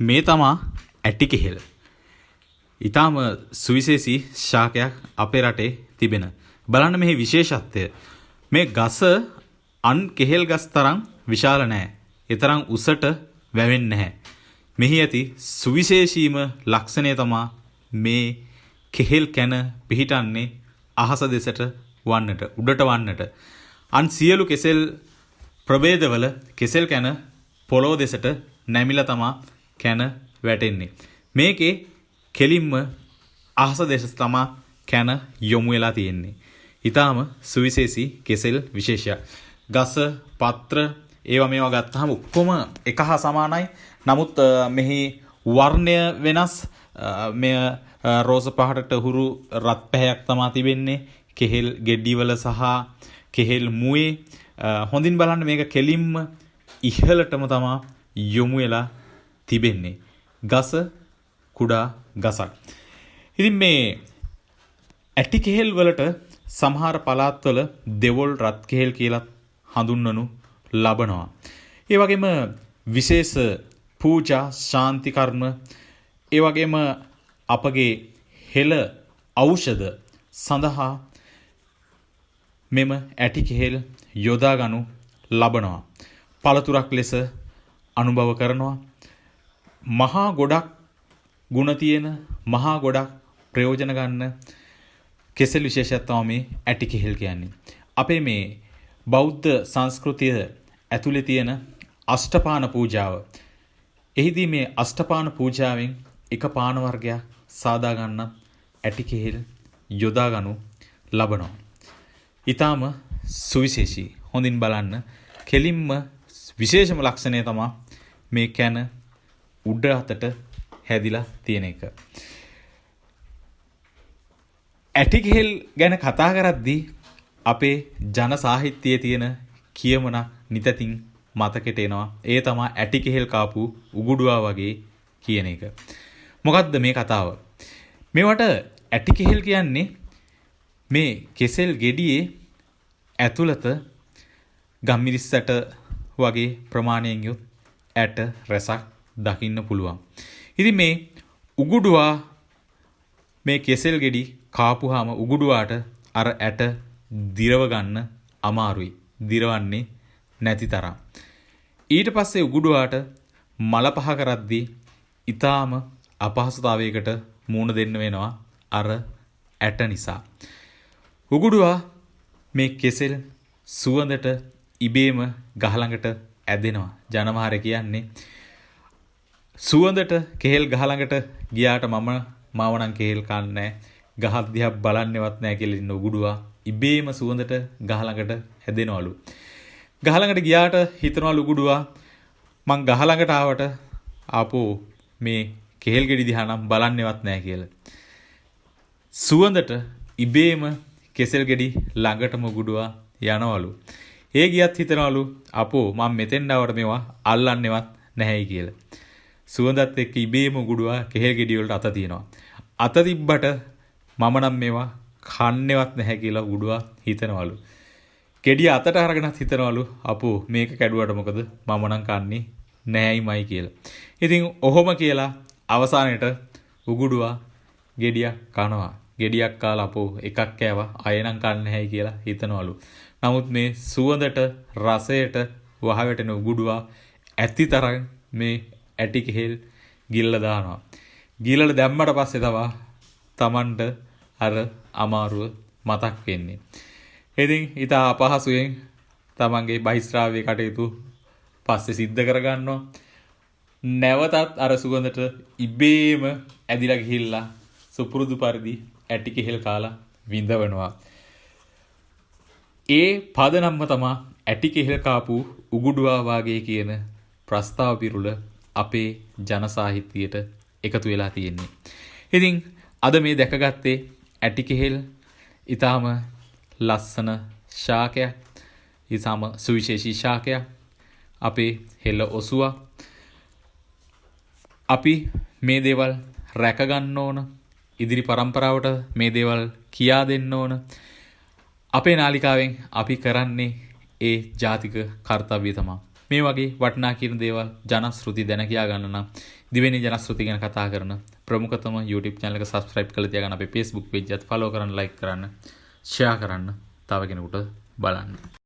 මේ තමා ඇටි කෙහෙල්. ඊටාම සුවිශේෂී ශාකයක් අපේ රටේ තිබෙන. බලන්න මෙහි විශේෂත්වය. මේ ගස අන් කෙහෙල් ගස් තරම් විශාල නෑ. ඒ තරම් උසට වැවෙන්නේ නැහැ. මෙහි ඇති සුවිශේෂීම ලක්ෂණය තමා මේ කෙහෙල් කැන පිහිටන්නේ අහස දෙසට වන්නට, උඩට වන්නට. අන් සියලු කෙසෙල් ප්‍රභේදවල කෙසෙල් කැන පොළොව දෙසට නැමිලා තමා කැන වැටෙන්නේ. මේකේ කෙලින්ම අහස දෙස තමා කැන යොමු වෙලා තියෙන්නේ. ඊටාම සුවිශේෂී කෙසෙල් විශේෂයක්. ගස, පත්‍ර ඒවා මේවා ගත්තාම ඔක්කොම එක හා සමානයි. නමුත් මෙහි වර්ණය වෙනස්. මෙය රෝස පහටට හුරු රත් පැහැයක් තමා තිබෙන්නේ. කෙහෙල් ගෙඩිවල සහ කෙහෙල් මුවේ. හොඳින් බලන්න මේක කෙලින්ම ඉහළටම තමා යොමු වෙලා තිබෙන්නේ. ගස කුඩා ගසක්. ඉතින් මේ ඇටි කෙහෙල් වලට සමහර පළාත්වල දෙවොල් රත් කෙහෙල් කියලත් හඳුන්වනු ලබනවා. ඒ වගේම විශේෂ පූජා ශාන්ති කර්ම, ඒ වගේම අපගේ හෙළ ඖෂධ සඳහා මෙම ඇටි කෙහෙල් යොදා ගනු ලබනවා. පළතුරක් ලෙස අනුභව කරනවා. මහා ගොඩක් ගුණ තියෙන, මහා ගොඩක් ප්‍රයෝජන ගන්න කෙසෙල් විශේෂයක් තමයි මේ ඇටි කෙහෙල් කියන්නේ. අපේ මේ බෞද්ධ සංස්කෘතිය ඇතුලේ තියෙන අෂ්ටපාන පූජාව. එහිදී මේ අෂ්ටපාන පූජාවෙන් එක පාන වර්ගයක් සාදා ගන්න ඇටි කෙහෙල් යොදා ගනු ලබනවා. ඊටාම සුවිශේෂී. හොඳින් බලන්න කෙලින්ම විශේෂම ලක්ෂණය තමා මේ කැන උඩ අතට හැදිලා තියෙන එක. ඇටි කෙහෙල් ගැන කතා කරද්දී අපේ ජන සාහිත්‍යයේ තියෙන කියමනක් නිතැතින් මතකෙට එනවා. ඒ තමා ඇටි කෙහෙල් කාපු උගුඩුවා වගේ කියන එක. මොකද්ද මේ කතාව? මේවට ඇටි කෙහෙල් කියන්නේ මේ කෙසෙල් ගෙඩියේ ඇතුළත ගම්මිරිස් ඇට වගේ ප්‍රමාණයෙන් යුත් ඇට රැසක් දකින්න පුළුවන්. ඉතින් මේ උගුඩුවා මේ කෙසෙල් ගෙඩි කාපුවාම උගුඩුවාට අර ඇට දිරව ගන්න අමාරුයි. දිරවන්නේ නැති තරම්. ඊට පස්සේ උගුඩුවාට මල පහ කරද්දී ඊටාම අපහසුතාවයකට මූණ දෙන්න වෙනවා අර ඇට නිසා. උගුඩුවා මේ කෙසෙල් සුවඳට ඉබේම ගහ ළඟට ඇදෙනවා. ජනමහර කියන්නේ සුවඳට කෙහෙල් ගහ ළඟට ගියාට මම මාව නම් කෙහෙල් කන්නේ ගහක් දිහා බලන්නේවත් නැහැ කියලා ඉන්න උගුඩුවා ඉබේම සුවඳට ගහ ළඟට ඇදෙනවලු. ගහ ළඟට ගියාට හිතනවලු උගුඩුවා මං ගහ ළඟට ආවට ආපෝ මේ කෙහෙල් ගෙඩි දිහා නම් බලන්නේවත් නැහැ කියලා. සුවඳට ඉබේම කෙසෙල් ගෙඩි ළඟටම උගුඩුවා යනවලු. ඒ ගියත් හිතනවලු අපෝ මං මෙතෙන් ආවට මේවා අල්ලන්නේවත් නැහැයි කියලා. සුවඳත් එක්ක ඉබේම උගුඩුවා කෙහෙල් ගෙඩි වලට අත තියනවා. අත තිබ්බට මම නම් මේවා කන්නේවත් නැහැ කියලා උගුඩුවා හිතනවලු. ගෙඩිය අතට අරගෙනත් හිතනවලු අපෝ මේක කැඩුවට මොකද මම නම් කන්නේ නෑයිමයි කියලා. ඉතින් ඔහොම කියලා අවසානයේට උගුඩුවා ගෙඩියක් කනවා. ගෙඩියක් කාලා අපෝ එකක් කෑවා ආයෙ නම් කන්නේ නැහැයි කියලා හිතනවලු. නමුත් මේ සුවඳට රසයට වහ වැටෙන උගුඩුවා ඇති තරම් මේ ඇටි කෙහෙල් ගිල්ල දානවා. ගිල්ලලා දැම්මට පස්සේ තමා තමන්ට අර අමාරුව මතක් වෙන්නේ. ඉතින් ඊට අපහසුයෙන් තමන්ගේ බහිස්රාව්‍ය කටයුතු පස්සේ සිද්ධ කරගන්නවා. නැවතත් අර සුගඳට ඉබේම ඇදිලා ගිහිල්ලා සුපුරුදු පරිදි ඇටි කෙහෙල් කාලා විඳවනවා. ඒ පදනම්ම තමා ඇටි කෙහෙල් කාපු උගුඩුවා වාගේ කියන ප්‍රස්තාව පිරුළ අපේ ජන සාහිත්‍යයට එකතු වෙලා තියෙන්නේ. ඉතින් අද මේ දැකගත්තේ ඇටි කෙහෙල් ඊටාම ලස්සන ශාකයක්, ඊටාම සුවිශේෂී ශාකයක්, අපේ හෙළ ඔසුවක්. අපි මේ දේවල් රැක ගන්න ඕන, ඉදිරි පරම්පරාවට මේ දේවල් කියා දෙන්න ඕන. අපේ නාලිකාවෙන් අපි කරන්නේ ඒ ජාතික කර්තව්‍ය තමා. මේ වගේ වටිනා කියන දේවල් ජනශ්‍රුති දැන කියා ගන්න නම් දිවයිනේ ජනශ්‍රුති ගැන කතා කරන ප්‍රමුඛතම YouTube channel එක subscribe කරලා තියාගන්න. අපේ Facebook page එකත් follow කරන්න, like කරන්න, share කරන්න, තව කෙනෙකුට බලන්න.